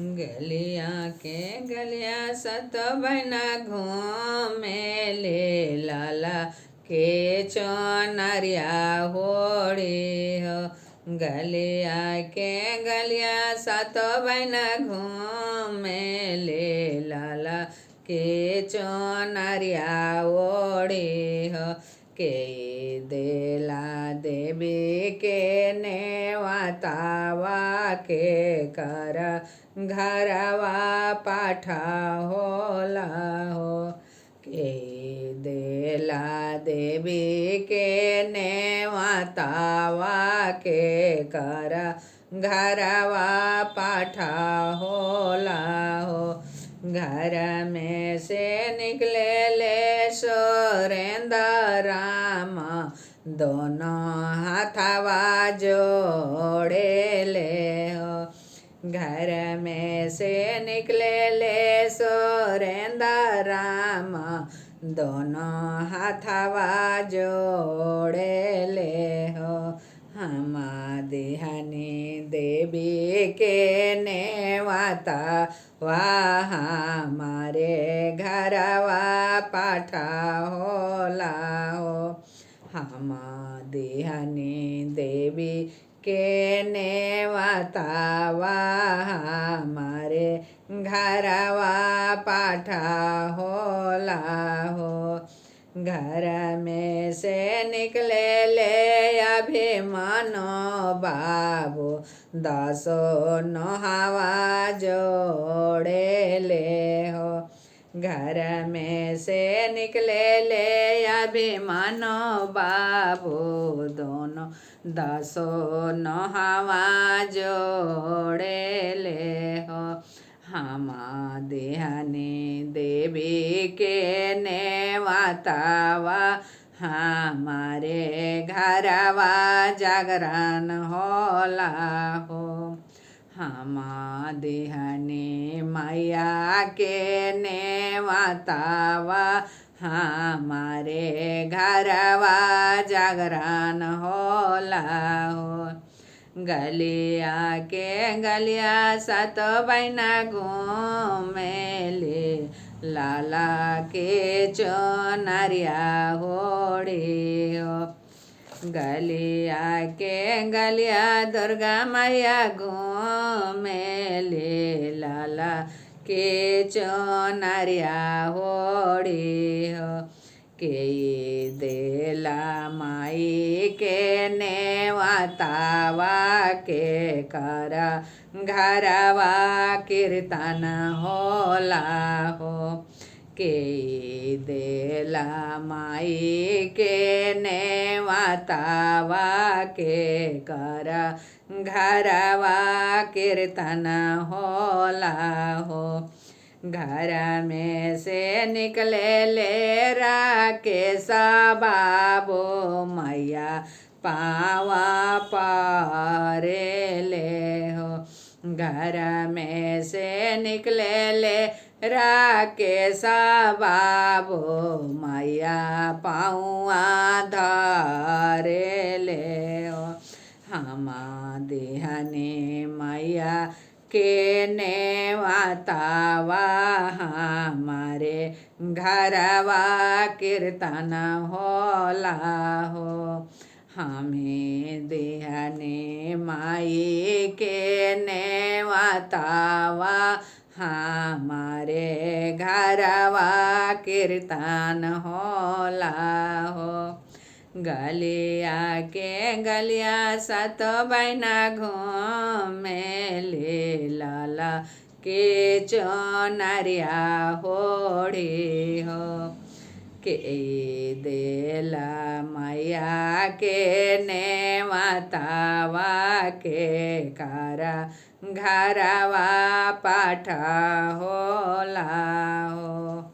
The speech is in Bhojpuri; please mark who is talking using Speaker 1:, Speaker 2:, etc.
Speaker 1: गलिया के गलिया सत बना घूमे ले लाला के चोनरिया होड़ी हो। गलिया के गलिया सत बना घूमे ले लाला के चोनरिया ओढ़ी हो। के देला देवी के नेवतावा के कर घरवा पाठा होला हो। के देला देवी के नेवतावा के कर घरवा पाठा होला हो। घर में से निकले ले सुरेंद्र राम दोनों हाथवा जोड़े ले हो। घर में से निकले ले सुरेंद्र राम दोनों हाथवा जोड़े ले हो। हम देहनी देवी के नेवता वाह हमारे घरवा पाठा होला हो। हम देहनी देवी के नेवतावा हमारे घरवा पाठा होला हो। घर में से निकले ले अभिमानो बाबू दसो नोहावा जोड़े ले हो। घर में से निकले ले अभिमानो बाबू दोनों दसो नोहावा जोड़े ले हो। हम देहनी देवी के नेवतावा हमारे घरवा जागरण होला हो। हम देहनी मैया के नेवतावा हमारे घरवा जागरण होला हो। गलिया के गलिया सत बहना घूमे ले लाला के चोनरिया होड़ी हो। गलिया के गलिया दुर्गा मैया घूमे ले लाला के चोनरिया होड़ी हो। के देला माई के नेवतावा के कर घरवा कीर्तन होला हो। के देला माई के नेवतावा के कर घरवा कीर्तन होला हो। घर में से निकले ले राकेश बाबू मैया पावा पारे ले हो। घर में से निकले ले राकेश बाबू मैया पाऊआ धरे ले हो। हम देहनी मैया के नेवतावा हमारे घरवा कीर्तन होला हो। हमें देहनी माई के नेवतावा हमारे घरवा कीर्तन होला हो। गलिया के गलिया सत बहना घूमे ले लाला के चोनरिया होड़ी हो। के देला मैया के नेवतावा के कर घरवा पाठा होला हो।